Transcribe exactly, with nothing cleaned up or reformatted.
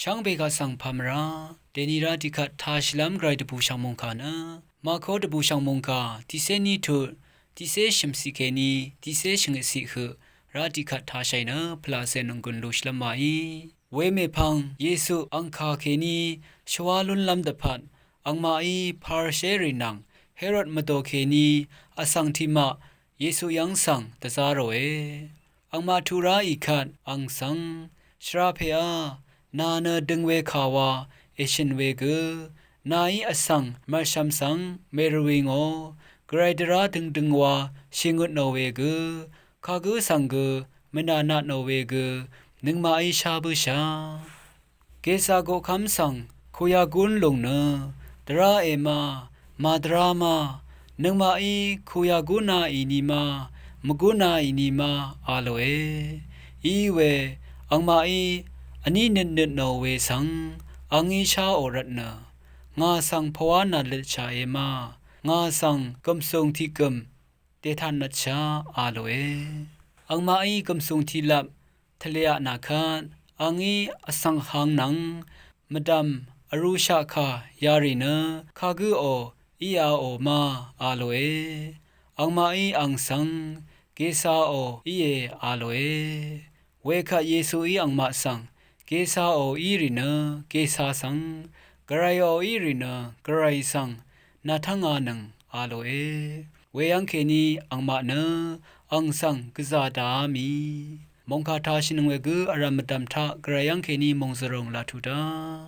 Chv́ng pè kaq svng pà mvrá dèni rá tiqkvt tāshìlv́m gvray dvbùshv̀ng mòngkà nø Màko dvbùshv̀ng mòngkà tiqcé ní tut tiqcé shø̀mciq kèní tiqcé shvngøtciq høq rá tiqkvt tāshàì nø pvlaqcè nònggùn lushìlv́m wàí. Wemèpvng Yesu angkà kèní shvwá lúnlv́m dvpvt angmaqí Parisherì nvng Herod mvdò kèní vsvng tiqmaq Yesu yv́ng svng dvzá ròe. Angmaq tuq ráì kvt ang svng, shvra pèá, nà nø døng we kà wa èshø̀n we gø, nàí vsvng mv̀rshv̀m svng mèrvwìngò, gvray dvrá døngdøng wa shìngøtnò we gø, kagǿ svng gø mvnànatnò we gø, nøngmaqí shá bǿshà. Gesa goqkv́m svng kuyagún lùng nø, dvrá èma, màdvrá ma, nøngmaqí kuyagúna ìni ma, mvgúna ìni ma, a lòe. Iwe, angmaqí vní nøtnøtnò we svng, angí sháò rvtnø, ngà svng pvwá nàløtshàe ma, ngà svng gv̀msùng tiqgø̀m dètànvtshà a lòe. Angmaqí gv̀msùng tiqlap tvlea nà kvt, angí vsvng hang nvng mvdv̀m vrūshaq kà yarì nø, kagǿò íāò ma a lòe. Angmaqí ang svng, gesaò íe a lòe. Wekvt Yesuí angmaq svng, gesaò í rì nø gesa svng, gvrayò í rì nø gvray svng, nàtv́nganøng a lòe. Weyv́ng kèní angmaq nø ang svng gvzà dàá mì. Mòngkà tāshìnøng we gø vrv̀m mvdv̀m taq gvray yv́ng kèní mòngzvrùng laq tuq daq.